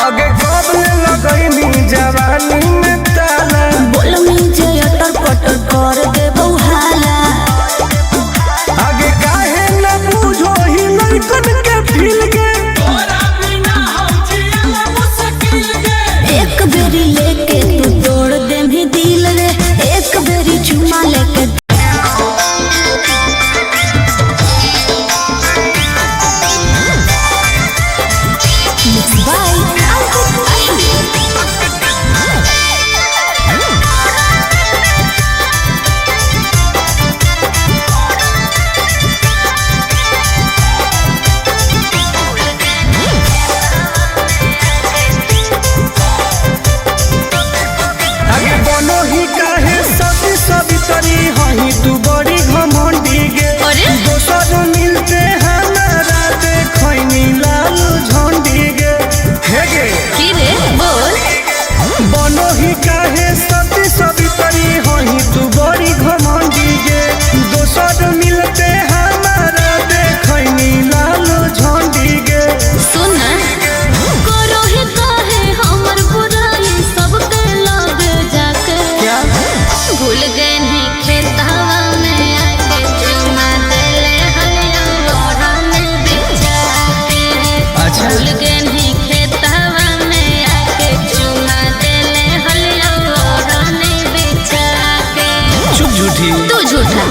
आगे कब ले लगैनी जवानी में ताला। बोलनी जे अटर पटर कर दे हाला। आगे काहे न बूझो ही लड़कन के फील के। एक बेरी लेके तू तोड़ दे भी दिल रे, एक बेरी चुमा लेके। Mixed by Ankit Ahmed. आगे बनो ही काहे सती सवितरी हही तू बड़ी घमंडी गे। अरे? दोसर मिलते हमारा देखैनी लाल झंडी गे। हे गे की रे बोल। बनो ही काहे सती सवितरी हही तू बड़ी घमंडी गे। दोसर मिलते हमारा देखैनी लाल झंडी गे। सुन करो ही काहे हमर बुराई सबके लग जाके। क्या? भूल गए नहीं खेतावा में आके चुमा देले हलिया ओढ़ा में बिछा के। अच्छा। भूल गए नहीं खेतावा में आके चुमा देले हलिया ओढ़ा में बिछा के। चुप झूठी। तू झूठा।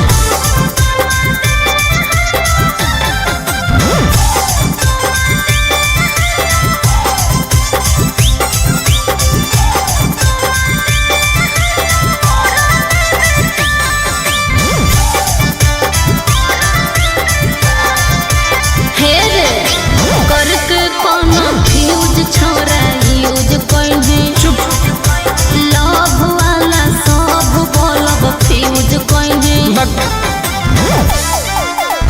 हे रे करके कोनो फ्यूज छोरा यूज कइहे। चुप। लव वाला सब बोलब फ्यूज कइहे। बक।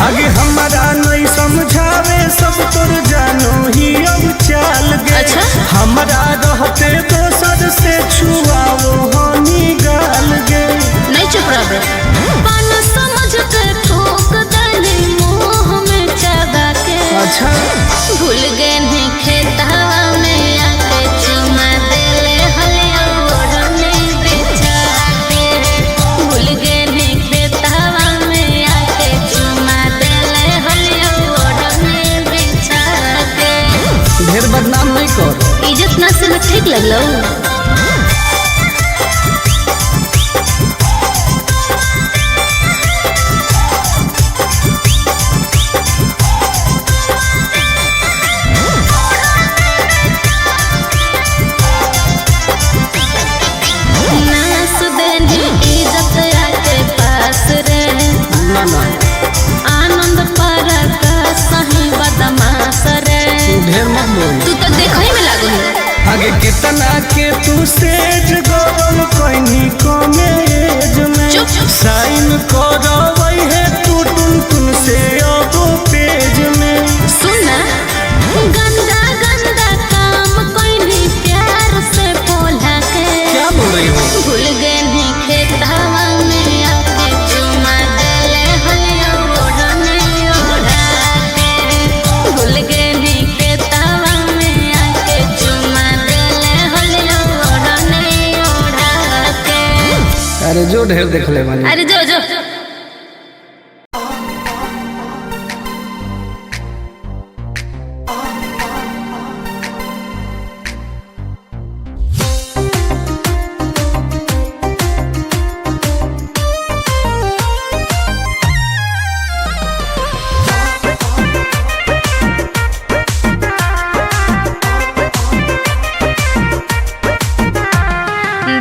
आगे हमारा नहीं समझावे सब तोर जानो ही अब चाल गे। अच्छा? हमारा रहते दोसर से छुआओ हनी गाल गे। नहीं चुप रह पान समझ के ठोक दली मुंह में चबा के। अच्छा। भूल गए नहीं खेतावा में आके चुमा देले हलिया ओढ़ने बिछा के। भूल गए नहीं खेतावा में आके चुमा देले हलिया ओढ़ने बिछा के। ढेर बदनाम नहीं कर। इज्जत ना से में ठीक लगलो। नास देनी इज्जत आके पास रे। ना ना। आनंद पारा का सही बदमाश रे। ढेर मत बोल। तू तो देखो ही में लागो है। आगे कितना के तू सेज गोल कोइनी कॉलेज में। चुप। साइन करवई है तू टुन टुन से अब पेज में। सुन ना गंदा गंदा काम कोई नहीं प्यार से बोला के। क्या बोल रही हो? भूल गए नहीं खेतावा में आके चुमा देले हलिया ओढ़ने ओढ़ा के। भूल गए नहीं खेतावा में आके चुमा देले हलिया ओढ़ने ओढ़ा के। अरे जो ढेर देख ले बानी। अरे जो जो।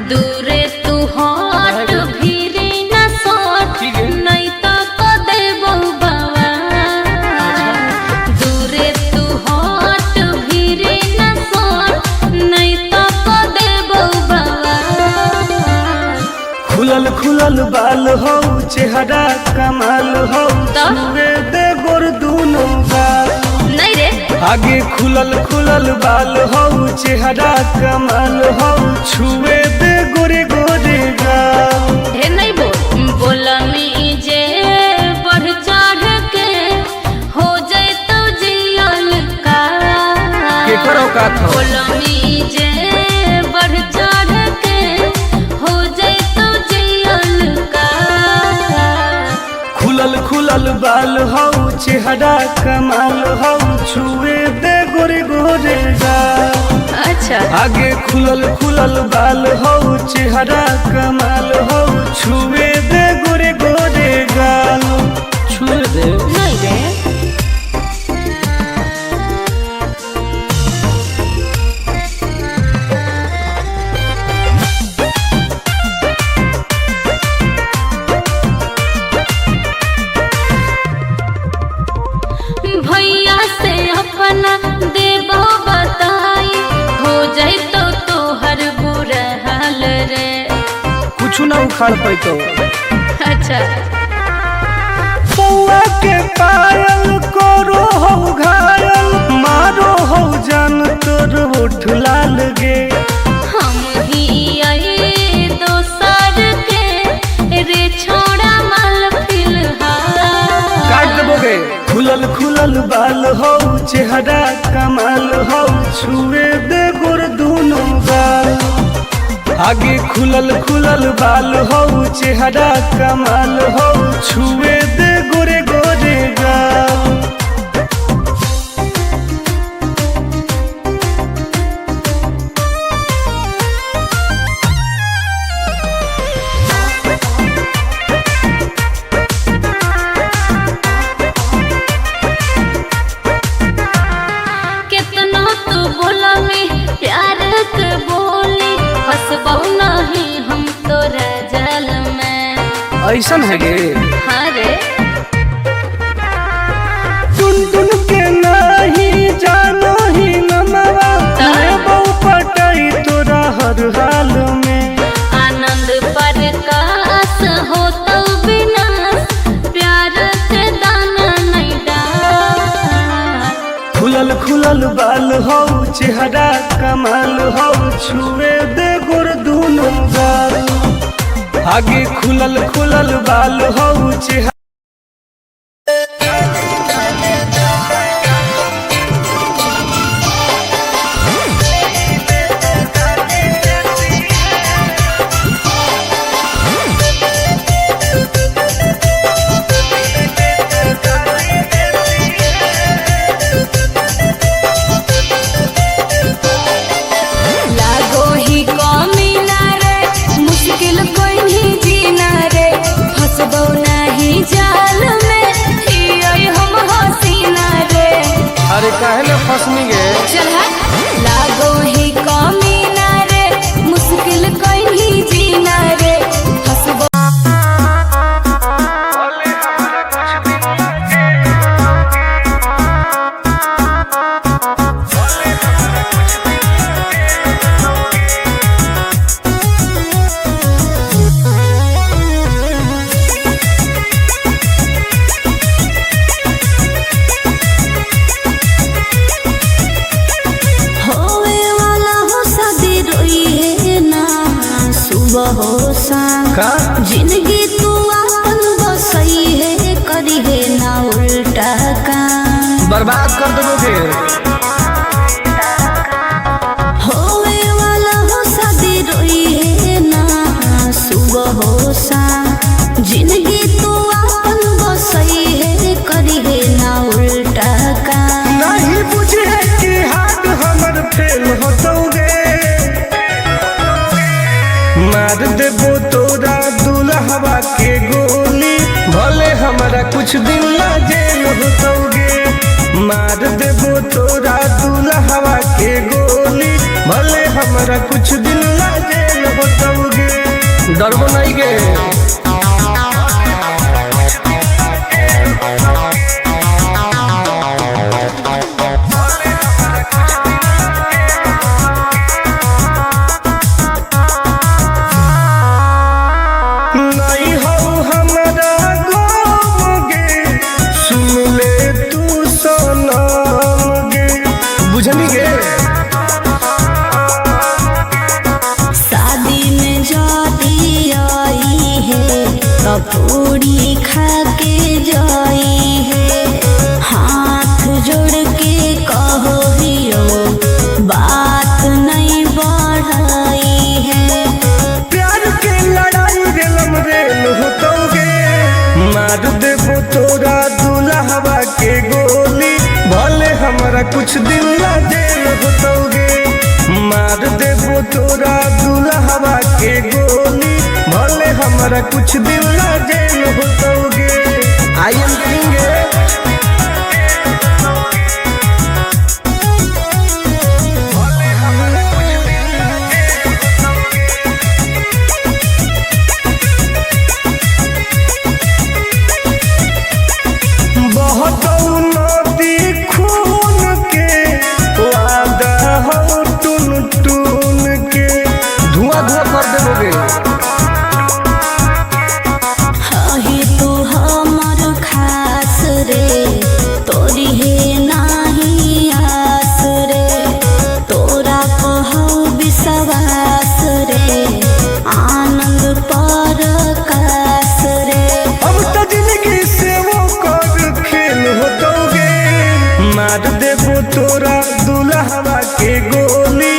दूरे तू हट भीरे न सट, नहीं तो को देबो बाबा। दूरे तू हट भीरे न सट, नहीं तो को देबो बाबा। खुलल खुलल बाल हो चेहरा कमाल हो तो? छुए दे गोर दूनो गाल। नहीं रे। आगे खुलल खुलल बाल हो चेहरा कमाल हो छुए दे गोरे गोरे गाल। ढेर नहीं बोल बोलनी जे बढ़ चढ़ के हो जाए तो जियल का। के केकर औकात हो? बोलमी जे बढ़ चढ़ के हो जैतो जियल का। खुलल खुलल बाल हौ, चेहरा कमाल हौ, छुए दे गोरे गोरे गा। अच्छा। आगे खुलल खुलल बाल हौ, चेहरा कमाल हौ, छुए दे गोरे गोरे गाल, छुए दे। नहीं रे। भैया से अपना देबो बताई, हो जैतो तोहर बुरा हाल रे। कुछ ना उखाड़ पैतो। अच्छा। पौआ के पायल करो हौ घायल, मारो हौ जान तोर ओठ लाल गे। हम ही आई दोसर के रे छोड़ा माल फिलहाल। काट देबोगे। खुलल खुलल बाल हौ, चेहरा कमाल हौ, छुए दे गोर दुनो गाल। आगे खुलल खुलल बाल हौ, चेहरा कमाल हौ, छुए दे गोरे गोरे गाल। केतना तू बोला में प्यार के बोली, फसबौ नहीं हम तोरा जाल में। ऐसन है गे? हाँ रे। टुन टुन के नाही जानो ही नमवा, लेबौ पटाई तोरा हर हाल में। आनंद प्रकाश हो तो विनाश, प्यार के दाना नहीं डाल। खुलल खुलल बाल हौ, चेहरा कमाल हौ, छुए दे गोर दुनो गाल। आगे खुलल खुलल बाल हौ, चेहरा लागो ही कमी ना रे, मुश्किल कोई नहीं जीना रे, फसबो नहीं जाल में हियै हम हसीना रे। अरे काहे ना फसनी गे? चल हट। लागो ही कमी ना रे, मुश्किल कोई नहीं जीना रे, फसबो। होवे वाला हो शादी रोई है ना सुबह हो शाम। का? जिंदगी तू अपन बसई है, करी है ना उल्टा काम। बर्बाद कर देबोगे। होवे वाला हो शादी रोई है ना सुबह हो शाम। जिंदगी तू अपन बसई है, करी है ना उल्टा काम। नहीं बुझे कि हाथ हमर फेल होतौगे, मार देबो तोरा दुल्हवा के गोली, भले हमरा कुछ दिन ला जेल होतौगे। मार देबो तोरा दुल्हवा के गोली, भले हमरा कुछ दिन ला जेल होतौगे। डरबो नहीं गे। नहीं हो हमरा गाँव गे, सुन ले तू सनम गे, बुझनी गे? शादी में जाती आई है कपूरी खा के जाई है, हाथ जोड़ के कहो हियो हमरा कुछ दिन ला जेल होतौगे। मार देबो तोरा दुल्हवा के गोली, भले हमरा कुछ दिन ला जेल होतौगे। I am king. बहुत नदी खून के वादा हो टून टून के, धुआं धुआं कर देबोगे। हे तू हमर खास रे, तोरी हे नाही आस रे, तोरा कहौ विश्वास रे, आनंद पर कास रे। अब तो जिंदगी से वो कर खेल होतोगे। मार देबो तोरा दुल्हवा के गोली,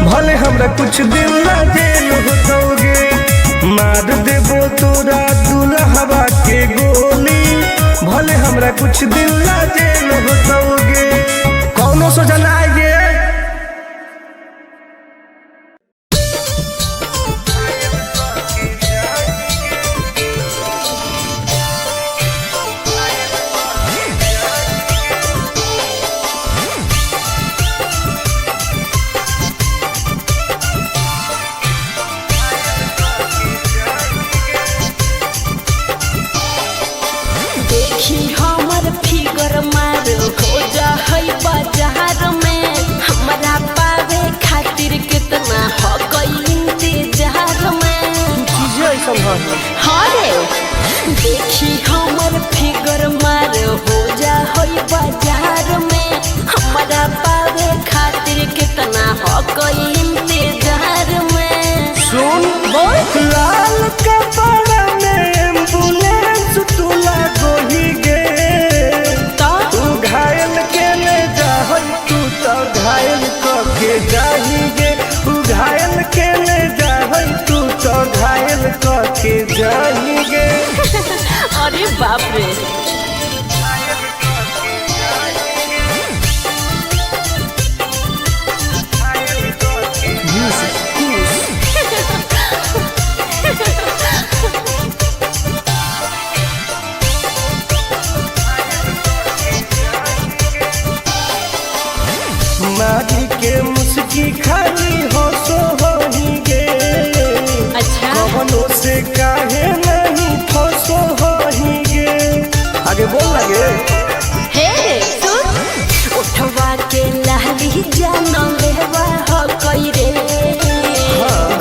भले हमरा कुछ दिन ला जेल होतोगे। मार देबो तोरा दुल्हवा के गोली, भले हमरा कुछ दिन ला जेल होतोगे। कौनो सोचा ना आइए। देखी हमर फिगर मार हो जा है बाजार में, हमरा पावे खातिर कितना हो गई इंतजार में। चीजें ऐसा हाँ रे, देखी हमर फिगर मार हो जा है बाजार में, हमरा पावे खातिर कितना हो गई इंतजार में। सुन बोल, लाल कपड़ा में एम्बुलेंस तू लागोही गे, तो तू घायल के ले जाहई तू तो घायल क के जाही गे, तू घायल के ले जाहई तू तो घायल क के जाही गे। अरे बाप रे। मारी के मुस्की खाली हो सो होही गे, अच्छा कवनो से काहे नहीं फसो होही गे। आगे बोल लगे। हे सुन, उठवा के लाली जान लेवा हो कई रे,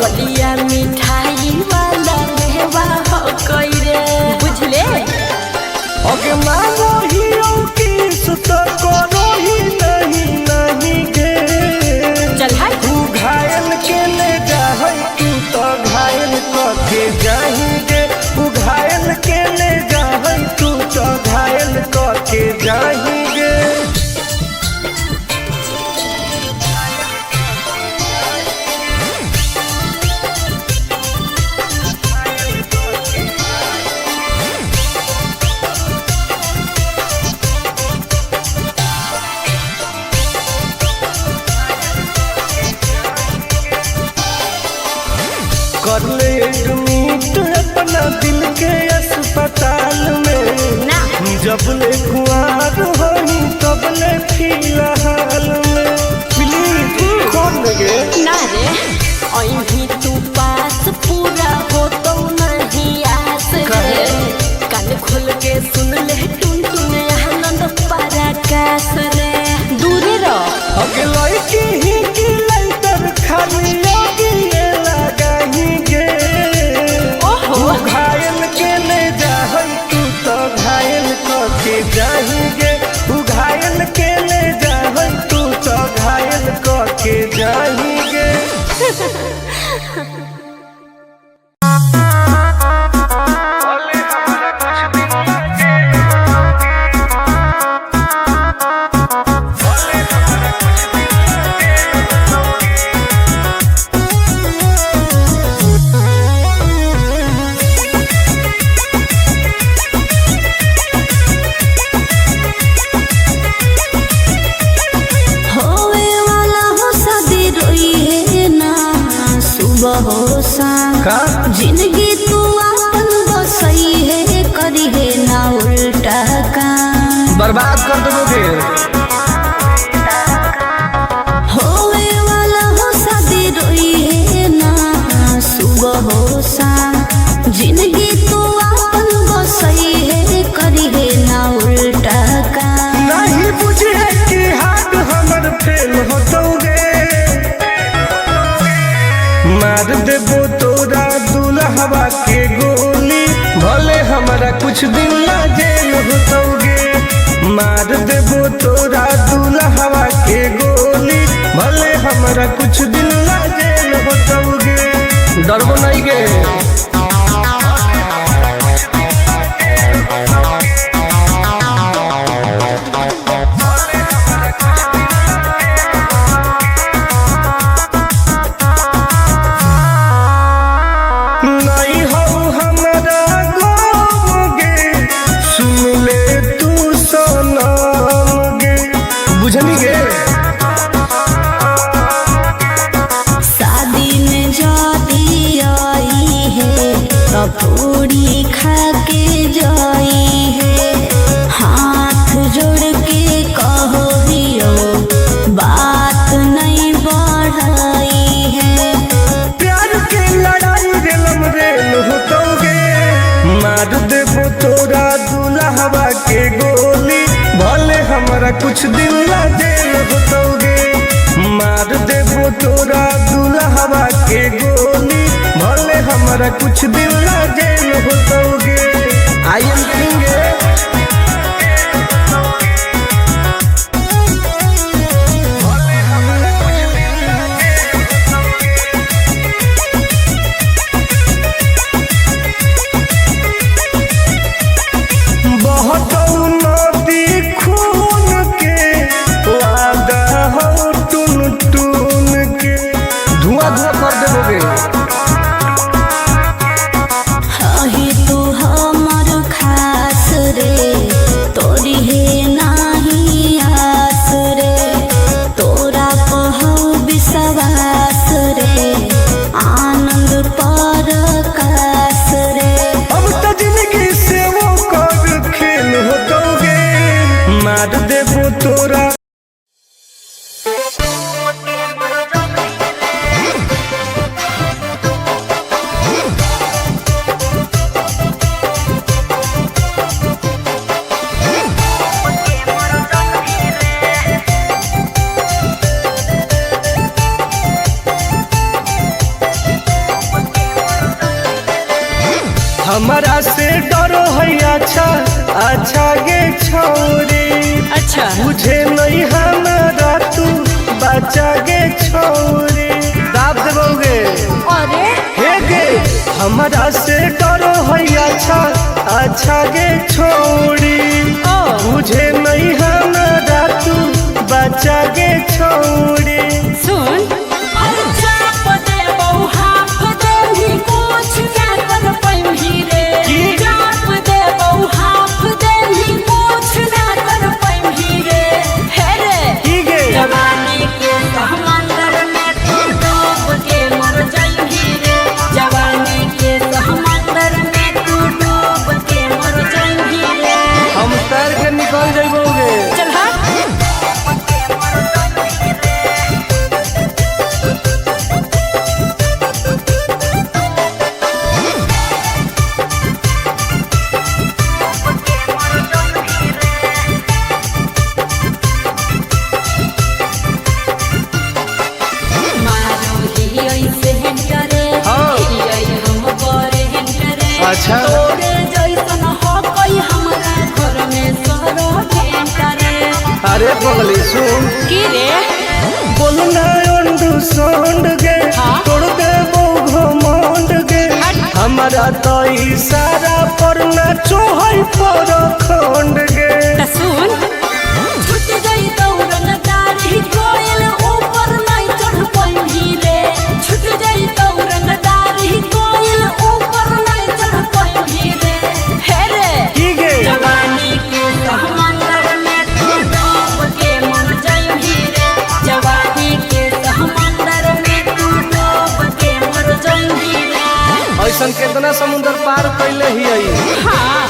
गलिया मिठाई वाला लेवा हो कई रे, बुझले। अगे मानो ही की सुत करो ही नहीं नहीं गे, चल हट। तू घायल के ले जाहई तू तो घायल क के जाही गे, तू घायल के ले जाहई तू तो घायल क के जाही गे। कर ले एडमिट अपना दिल के अस्पताल में, ना जब ले कुआर होही तब ले फिलहाल में। प्लीज खोल लगे ना रे, अहीं तू पास पूरा हो तो नहीं आस रे, कान खोल के सुन ले टुन टुन आनंद पराकाश रे, दूरे रह। अगे लड़की ही की लाइटर खाली लगी लगाही गे, ओहो तू घायल के ले जाहई तू तो घायल क के जाही गे, तू घायल के ले जाहई तू तो घायल क के जाही गे। बर्बाद कर देबोगे। होवे वाला हो शादी रोई है ना सुबह हो शाम, जिंदगी तू आपन बसई है करी है ना उल्टा काम। नहीं बुझे कि हाथ हमर फेल होतौगे, मार देबो तोरा दुल्हवा के गोली, भले हमरा कुछ दिन ला जेल होतौगे। मार देबो तोरा दुल्हवा के गोली, भले हमरा कुछ दिन ला जेल होतौगे। डरबो नहीं गे। नहीं हो हमरा गाँव गे, सुन ले तू सनम गे, बुझनी गे। शादी में जाती आई है तो पूरी खा के जाई है, हाथ जोड़ के कहो हियो बात नहीं बढ़ाई है। प्यार के लड़ाई रेलम रेल होतौगे, मार देबो तोरा दुल्हवा के गोली, भले हमरा कुछ दिन ला जेल होतौगे। मार देबो तोरा दुल्हवा के गोली, भले हमरा कुछ दिन ला जेल होतौगे। I am king. बहतौ नदी खून के, वादा हौ टुन टुन के, धुआं धुआं कर देबोगे। अही तू हमर खास रे, तोरी हे नाही आस रे, तोरा कहौ विश्वास रे, आनंद पर कास रे। अब तो जिंदगी से वो कर खेल होतौगे, मार देबो तोरा। हमारा से डरो है अच्छा अच्छा गे छौरी, अच्छा बुझे नहीं हमारा तू बच्चा गे छौरी, दाब देबोगे। अरे हे गे हमारा से डरो है अच्छा अच्छा गे छौरी, ओ। बुझे नहीं हमारा तू बच्चा गे छौरी। सुन की? की गे? जवानी के समंदर में तू डूब के मर जाइबी रे, जवानी के समंदर में तू डूब के मर जाइबी रे। हम तैर के निकल जाइबोगे। चल हट। मारो ही ऐसे करे, हाँ। ही हम करे करे। अच्छा। तोरे जैसन हो कोई हमरा घर में सरो रे। अरे पगली सुन, की रे? बोलना अंडू सोंड गे, हाँ? तोड़ देबो घमंड गे, हमारा तो इशारा पर ना चोहई पर खंड गे। त सुन, छूट गई दौड़न दाढ़ी कोयल ऊपर नहीं चढ़ पैही रे, छूट गई दौड़न दाढ़ी कोयल ऊपर नहीं चढ़ पैही रे। हे रे की गे? जवानी के समंदर में तू डूब के मर जाइबी रे, जवानी के समंदर में तू डूब के मर जाइबी रे। ऐसन केतना समुंदर पार कैले ही आई। हाँ।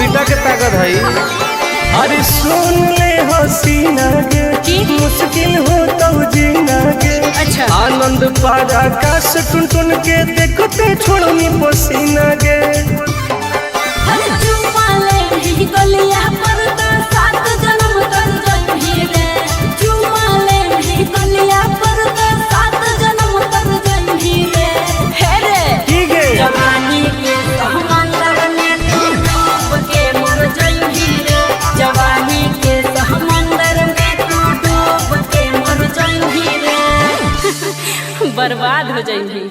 बबीता के ताकत है। अरे सुन ले हसीना गे, मुश्किल हो तो जीना गे। अच्छा। आनंद पार आकाश टुन टुन के देखते छोड़नी पसीना गे। अरे चुम्मा ले ही गलिया पर तो सात जन्म तर जइही रे। चुम्मा ले ही गलिया पर तो सात जन्म तर जइही रे। हे रे की गे? जवानी के समंदर में तू डूब के मर जइही रे। जवानी के समंदर में तू डूब के मर जइही रे। बर्बाद हो जइही।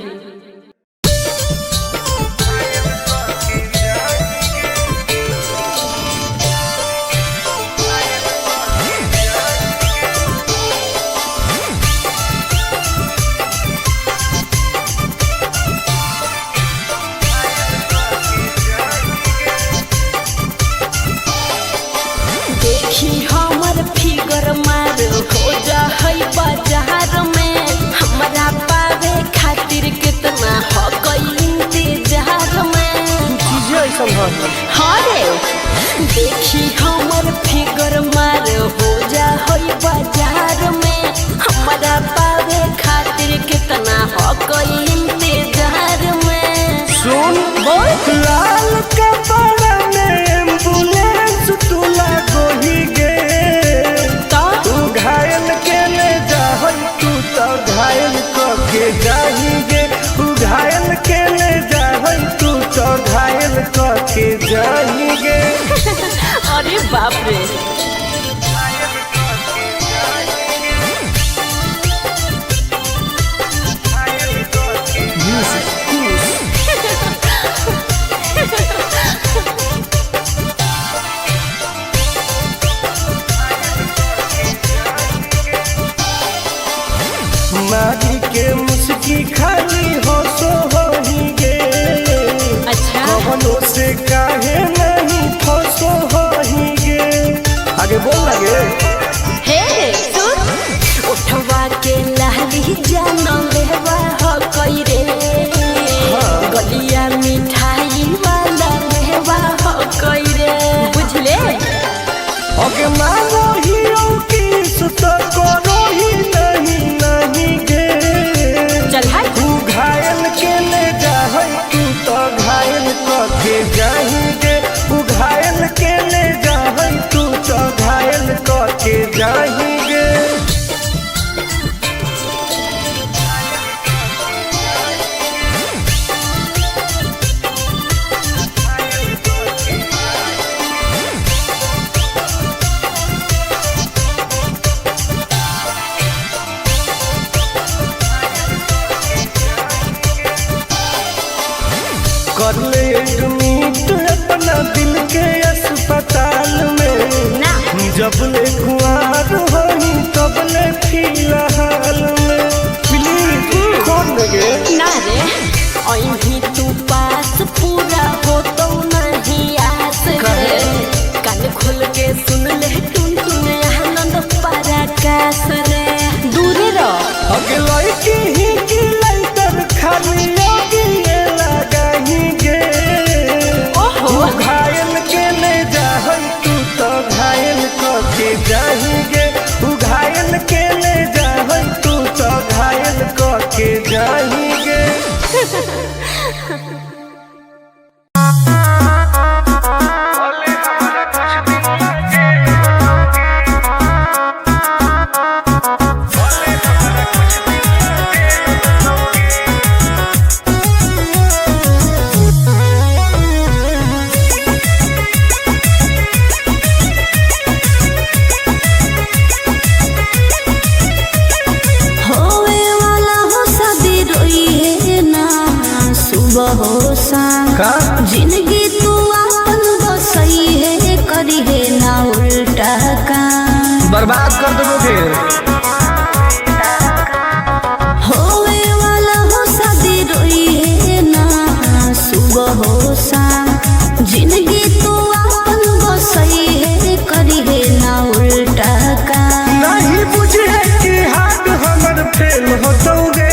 देखी हमर फिगर मार हो जा है बाजार में। हमरा पावे खातिर कितना हो गई इंतजार में। चीजें ऐसा है। हाँ रे देखी हमर फिगर मार हो जा है बाजार में। हमरा पावे खातिर कितना हो गई इंतजार में। सुन बोल। लाल कपड़ा में एम्बुलेंस तू लागोही गे। तो तू घायल के ले जाहई तू तो घायल क के जाही गे। तू घायल के ले जाहई तू तो घायल क के जाही गे। अरे बाप रे। मारी के मुस्की खाली हो सो होही गे। अच्छा। कवनो से काहे नहीं फसो होही गे। आगे बोल लगे। हे सुन उठवा के लाली जानो लेवा हो कई रे। गलिया मिठाई वाला लेवा हो कई रे। बुझले ओके मानो हीरो की सुत करो ही नहीं नहीं गे। चल हट। तू घायल के ले जाहई तू तो घायल क के जाही गे। तू घायल के ले जाहई तू तो घायल क के जाही गे। कर ले एडमिट अपना दिल के अस्पताल में। ना। जब ले कुआर होही तब ले फिलहाल में। प्लीज कौन लगे। ना रे अहीं तू पास पूरा हो तो नहीं आस रे। कान खोल के सुन ले टुन टुन आनंद पराकाश रे। दूरे रह। अगे लड़की ही की लाइटर खाली लगी लगाही गे। ओहो। तू घायल के ले जाहई तू तो घायल क के जाही गे। तू घायल के ले जाहई तू तो घायल क के जाही गे। होवे वाला हो शादी रोई है ना सुबह हो शाम। का? जिंदगी तू अपन बसई है करी है ना उल्टा काम। बर्बाद कर देबो फिर। होवे वाला हो शादी रोई है ना सुबह हो शाम। जिंदगी तू अपन बसई है करी है ना उल्टा काम। नहीं बुझे कि हाथ हमर फेल होतौगे।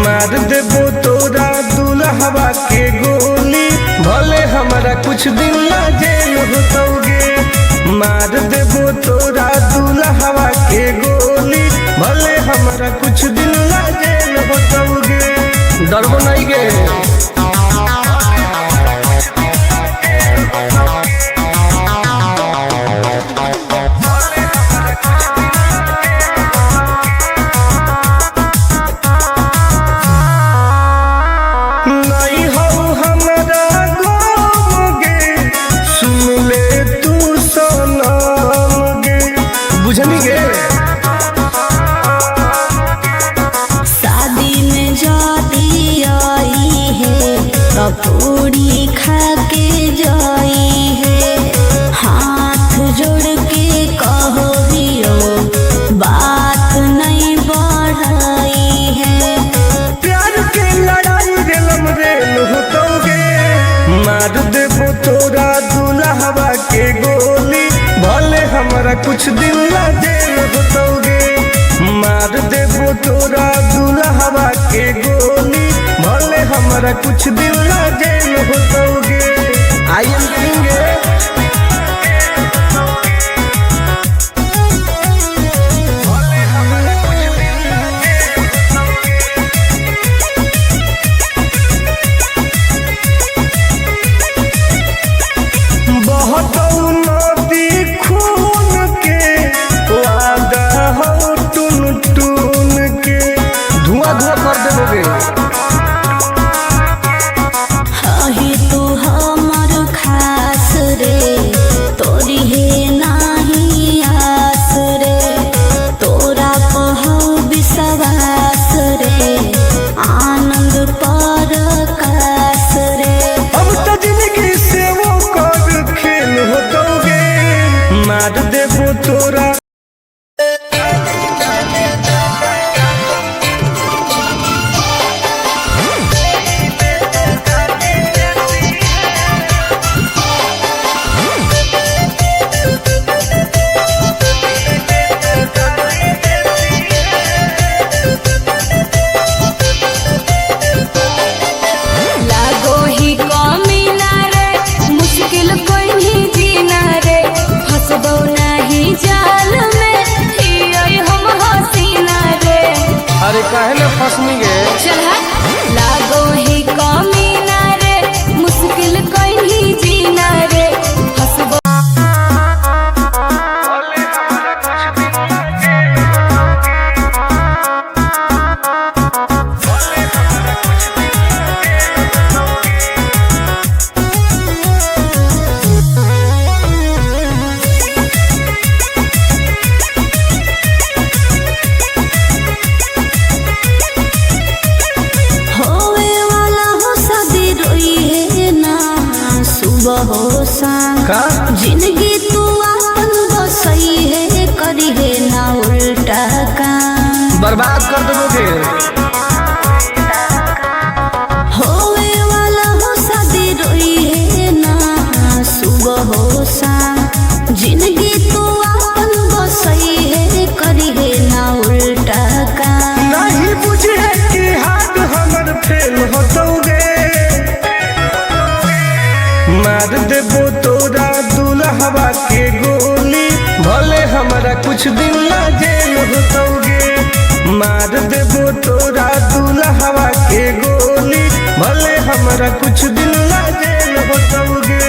मार देबो तोरा दुल्हवा के गोली भले कुछ दिन ला जेल होतौगे। मार देबो तोरा दुल्हवा के गोली, भले हमरा कुछ दिन ला जेल होतौगे। डरबो नहीं गे। नहीं हो हमरा गम गे, सुन ले तू सनम गे। बुझनी गे? शादी में जाती आई है तो पूरी खा के जाई है, हाथ जोड़ के कहो भी बात नहीं बढ़ाई है। प्यार के लड़ाई रेलम रेल होतौगे। मार देबो तोरा दुल्हवा के गोली, भले हमरा कुछ दिन ला जेल होतौगे। मार देबो तोरा दुल्हवा के गोली, भले हमरा कुछ दिन ला जेल होतौगे। I am king. बहुत नदी खून के वादा हो टून टून के, धुआं धुआं कर देबोगे। अही तू हमर खास रे, तोरी हे नाही आस रे, तोरा पहौ विश्वास रे, आनंद पर कास रे। अब तो जिंदगी से वो कर खेल होतौगे। मार देबो तोरा। लागो ही कमी ना रे, मुश्किल कोई नहीं जीना रे, फसबो नहीं जाल में हियै हम हसीना रे। अरे काहे ना फसनी गे? चल हट। लागो ही कमी ना रे, मुश्किल कोई नहीं जीना रे, फसबो होवे वाला हो शादी रोई है ना सुबह हो शाम, का? जिंदगी तू अपन बसई है करी है ना उल्टा काम। बर्बाद कर देबोगे। होवे वाला हो शादी रोई है ना सुबह हो शाम, जिंदगी तू अपन बसई है करी है ना उल्टा काम। नहीं बुझे कि हाथ हमर फेल होतौगे। मार देबो तोरा दुल्हवा के गोली, भले हमरा कुछ दिन ला जेल होतौगे। मार देबो तोरा दुल्हवा के गोली, भले हमरा कुछ दिन ला जेल होतौगे।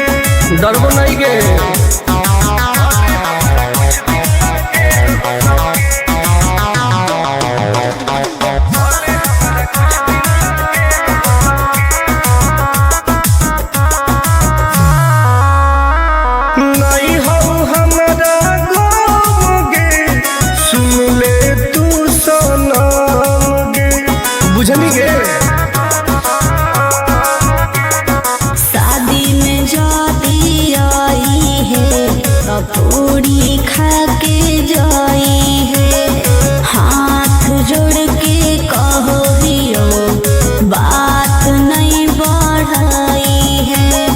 डरबो नहीं गे। नहीं हो हमरा गम गे, सुन ले तू सनम गे। बुझनी गे? शादी में जाती आई है तो पूरी खा के जाई है, हाथ जोड़ के कहो भी बात नहीं बढ़ाई है।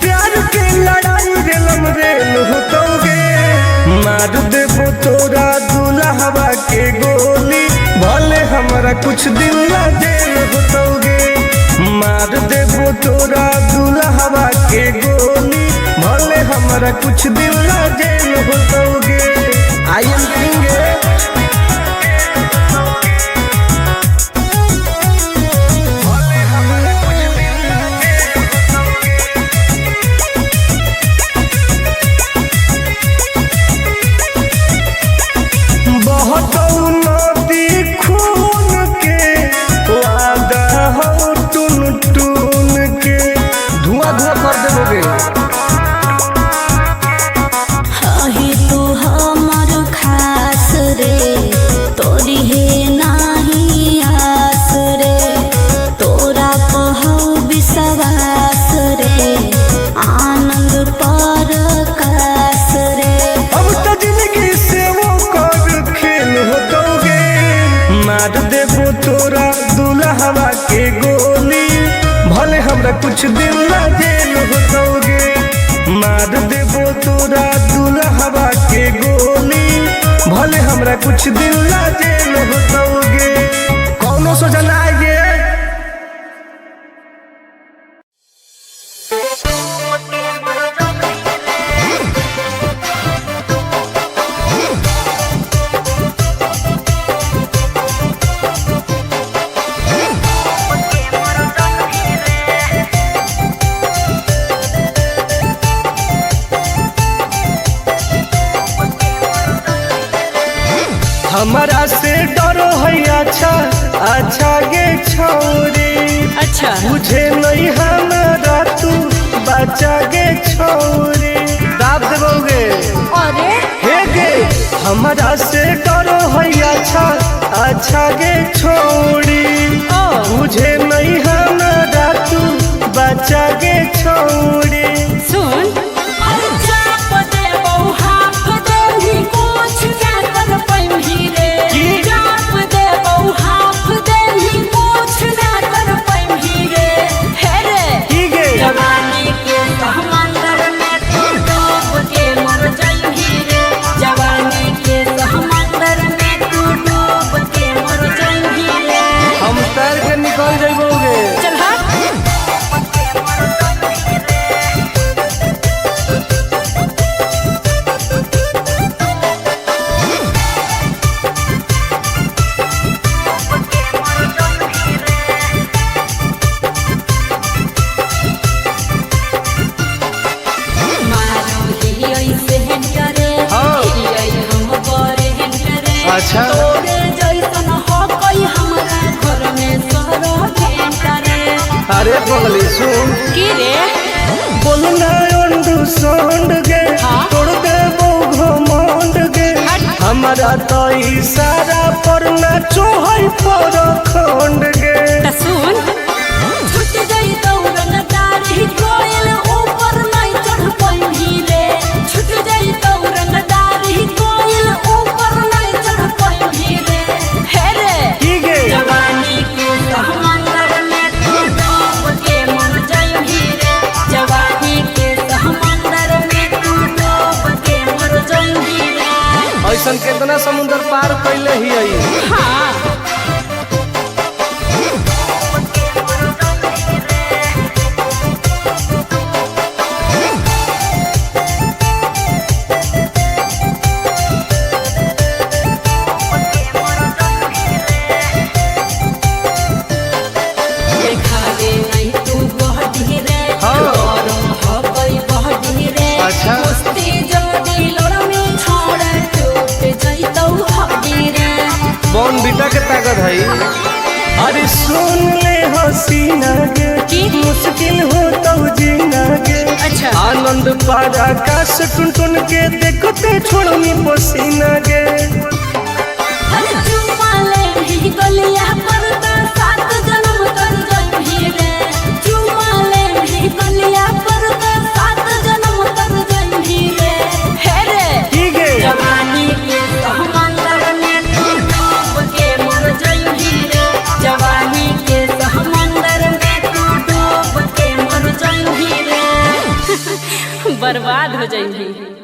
प्यार के लड़ाई रेलम रेल होतौगे। मार देबो तोरा दुल्हवा के गोली, भले हमरा कुछ दिन ला जेल होतौगे। मार देबो तोरा दुल्हवा के गोली। हमारा कुछ दिन ला जेल होतोगे। I am king. बहुत नदी खून के वादा हो टून टून के धुआं धुआं कर देबोगे। अहे तू हमर खास रे, तोरी हे नाही आस रे, तोरा पहौ विश्वास रे, आनंद पर कास रे। अब तो जिंदगी से वो कर खेल होतोगे। मार देबो तोरा दुल्हवा के गोली, भले हमरा कुछ दिन ला जेल होतोगे। मार देबो तोरा दुल्हवा के गोली, भले हमरा कुछ दिन ला जेल होतोगे। कौनो सोचा ना आएगे। हमारा से डरो है अच्छा अच्छा गे छौरी। अच्छा। बुझे नहीं हमारा तू बच्चा गे छौरी। दाब देबोगे। अरे हे गे हमारा से डरो है अच्छा अच्छा गे छौरी। ओ। बुझे नहीं हमारा तू बच्चा गे छौरी। सुन की? की गे? जवानी के समंदर में तू डूब के मर जाइबी रे, जवानी के समंदर में तू डूब के मर जाइबी रे। हम तैर के निकल जाबोगे। चल हट। मारो ही ऐसे करे, हाँ। ही हम बरे करे। अच्छा। तोरे जैसन हो कोई हमरा घर में सरो करे। अरे पगली सुन। की रे? बोलना अंडू सोंड गे, हाँ? तोड़ देबो घमंड गे। हमारा तो इशारा पर नाचो है पर खंड गे। त सुन, छूट गई दौड़न दाढ़ी कोयल ऊपर नहीं चढ़ पाइबी रे, छूट गई दौड़न दाढ़ी कोयल ऊपर नहीं चढ़ पाइबी रे। हे रे की गे? जवानी के समंदर में तू डूब के मर जाइबी रे, जवानी के समंदर में तू डूब के मर जाइबी रे। ऐसन केतना समुंदर पार कैले ही आई। हाँ। देखावे नहीं तू बहडी रे, हाँ। गरम हबई बहडी रे। अच्छा। कुश्ती जदी लड़मी छोड़ टूट जइतौ हड्डी रे। बॉन बीटा के ताकत है। अरे सुन ले हसीना गे, की? मुश्किल हो तो जीना गे। अच्छा। आनंद पार आकाश टुन टुन के देखते छोड़नी पसीना गे। हर चुमा ले ही गलिया पर त सात जन्म तर जइबी रे, चुमा ले ही गलिया पर त सात जन्म तर जइबी रे। हे रे की गे? जवानी के समंदर में तू डूब के मर जाइबी रे, जवानी के समंदर में तू डूब के मर जाइबी रे, बर्बाद हो जाइबी।